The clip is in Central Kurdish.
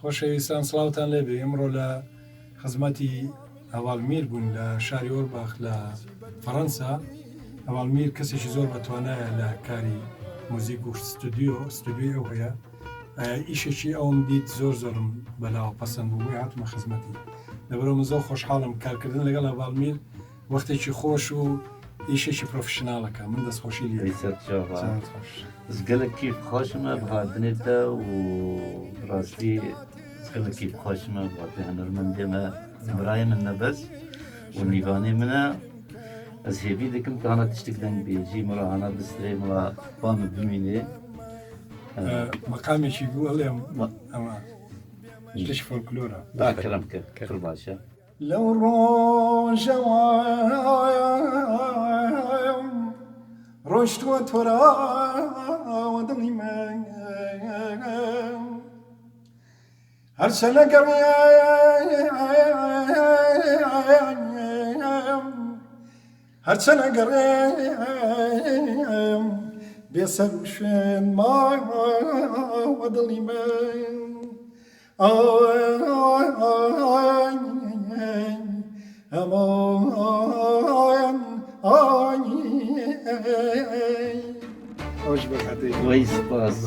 خۆشەویستان سڵاوتان لێبێ ئمڕۆ لە خزمەتی هەواڵ میر بوون لە شاری ئۆرباخ لە فەڕەنسا هەواڵ میر کەسێکی زۆر بەتوانایە لە کاری موزیک و ستودیۆ ستودیۆی ئەو هەیە ئیشێکی ئەوم دیت زۆر زۆرم بەلاوە پەسەند بوو بۆیە هاتمە خزمەتی لەبەرەوە من زۆر خۆشحاڵم کارکردن لەگەڵ هەواڵ میر وەختێکی خۆش و ئیشێکی پرۆفشناڵەکە من دەستخۆشی لێ گەلێک کیف خۆشمە بهاتنێتە و ڕاستی گەلێک کیف خۆشمە باتێ هەنەرمەندێمە برای من نەبەس و میوانێ منە ئەس هێوی دەکەم تانە تشتێک دەنگ بێژی مڕا هانا بسترێ مڕا بامە بمینێ مەقامێکی بوو ئەڵێم ئەمە شتێکی فۆلکلۆرە باکەرم کرد کرد باشە لەو ڕۆژەوە ڕۆشتووە تۆراوە دڵی من هەرچەنە گەڕێم هەرچەنە گەڕێم بێسەر و شوێن ماوە دڵی من وەی سپاس.